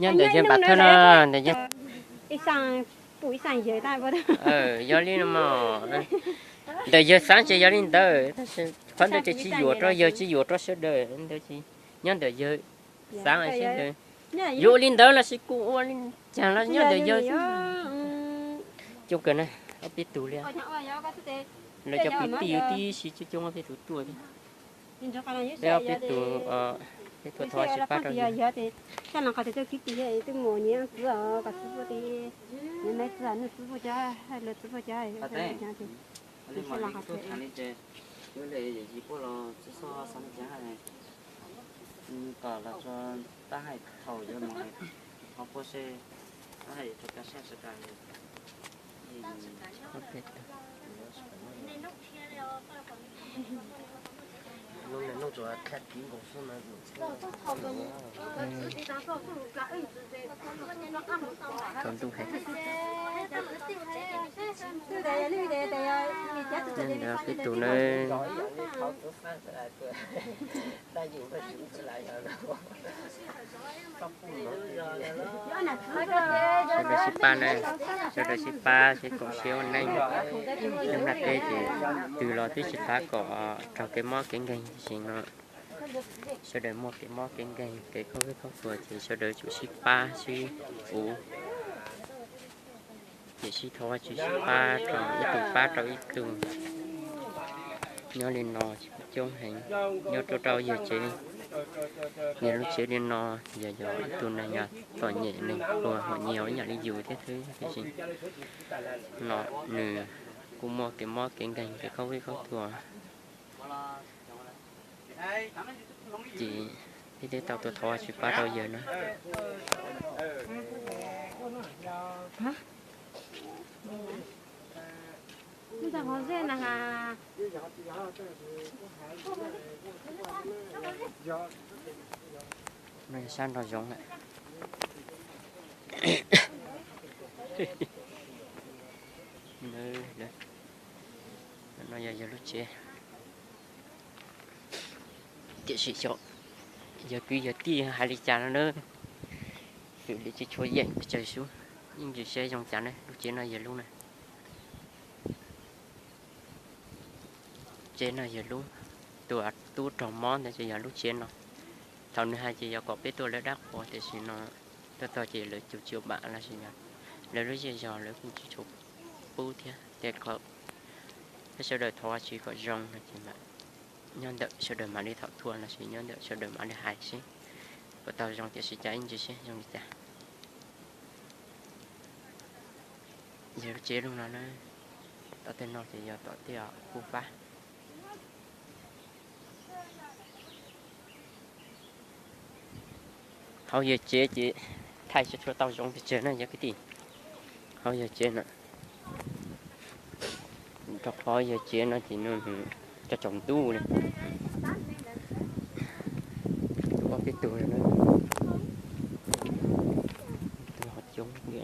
Nyob ntawm yawg Npam Thawj no, ntawm yawg, yog li no mas, ntawm yawg xav ces yog li ntawd, tab sis qhov ntawd ces tsis yuam rau yawg, tsis yuam rau sawv daws ntawd ces nyob ntawm yawg xav sawv daws yuav ua li ntawd los sis kuj ua li cas los nyob ntawm yawg. Coob kawg na, ob peb tug li. Lawv cov kwv tij yus tib si coob coob ob peb tug tuaj thiab. Peb ob peb tug, peb tuaj thov tsis pab rau yawg. Tsaus ntuj heev. Ntawd peb tus na. Sawv daws sib pab na, sawv daws sib pab sib koom siab ua neej. Neej nag teb ces twg los twb tsis pab kom raug kev mob kev nkeeg tiam sis no sawv daws muaj kev mob kev nkeeg kev khaub vij khaub tuag ces sawv daws tsum sib pab sib uv. Ces sib thov Vajtswv sib pab rau ib tug pab rau ib tug. Nyob li no coob heev, nyob rau rau yawg tsev, yawg lub tsev li no, yog yog ib tug neeg yog txom nyem neeg pluag hom nyiaj ib yam li yus thiab xwb tiam sis no nws kuj muaj kev mob kev nkeeg kev khaub vij khaub tuag. Ces peb thiaj tau tuaj thov Vajtswv pab rau yawg no. No yog sab nraum zoov lawm. No yog yawg lub tsev. Tiam sis xyov yog kwv yog tij hais li cas no na, xws li tsis tshua yeej pes tsawg xwb, yeej tsis saib zoo cas na, lub tsev no yog lub na. Tsev no yog lub tus tub raug mob ntawd ces yog lub tsev no. Thaum nws hais ces yog kom peb tuaj lawv dab qhuas tiam sis no tuaj txog ces lawv tus tsis ua pam los sis yog lawv lub zej zog lawv kuj tsis tshua pub thiab. Ces qhov sawv daws thov Vajtswv kom zoo no ces nyob ntawm sawv daws mam li thaum thuam los sis nyob ntawm sawv daws mam li hais seb puas tau zoo tiam sis cas ib ntsis seb zoo li cas. Yog lub tsev lub no na, tom tej no ces yog tom tej pub pab. Hauv yawg tsev ces thaij tsis tshua tau zoo pes tsawg na yog kwv tij. Hauv yawg tsev no, rau qhov yawg tsev no ces nws tsaus tsaus ntuj li. Ob peb tug, tus ho coob li.